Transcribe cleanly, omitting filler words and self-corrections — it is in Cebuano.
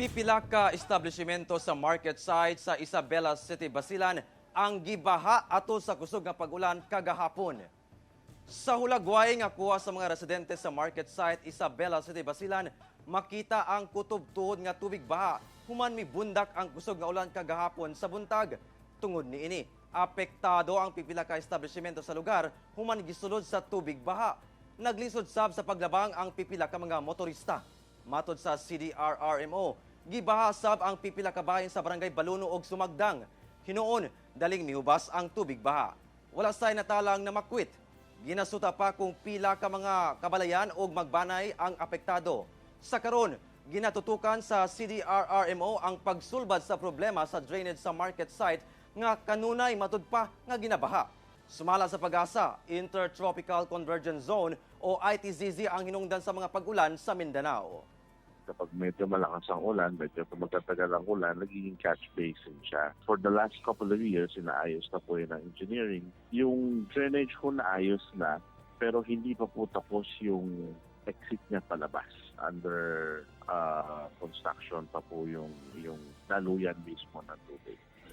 Pipila ka establishmento sa market site sa Isabela City, Basilan ang gibaha ato sa kusog nga pag-ulan kagahapon. Sa hulagway nga kuha sa mga residente sa market site, Isabela City, Basilan, makita ang kutob tuhod nga tubig baha human mibundak ang kusog nga ulan kagahapon sa buntag. Tungod niini, apektado ang pipila ka establishmento sa lugar human gisulod sa tubig baha. Naglisod sab sa paglabang ang pipila ka mga motorista. Matod sa CDRRMO, gibaha sab ang pipila ka bahin sa barangay Baluno ug Sumagdang. Hinuon, daling mihubas ang tubig baha. Wala say natalang namakwit. Ginasuta pa kung pila ka mga kabalayan o magbanay ang apektado. Sa karon, ginatutukan sa CDRRMO ang pagsulbad sa problema sa drainage sa market site nga kanunay matud pa nga ginabaha. Sumala sa PAGASA, Intertropical Convergence Zone o ITCZ ang hinungdan sa mga pag-ulan sa Mindanao. Kapag medyo malakas ang ulan, medyo magtatagal ang ulan, nagiging catch basin siya. For the last couple of years, inaayos na po yun ng engineering. Yung drainage ko naayos na, pero hindi pa po tapos yung exit niya palabas. Under construction pa po yung daluyan mismo ng tubig.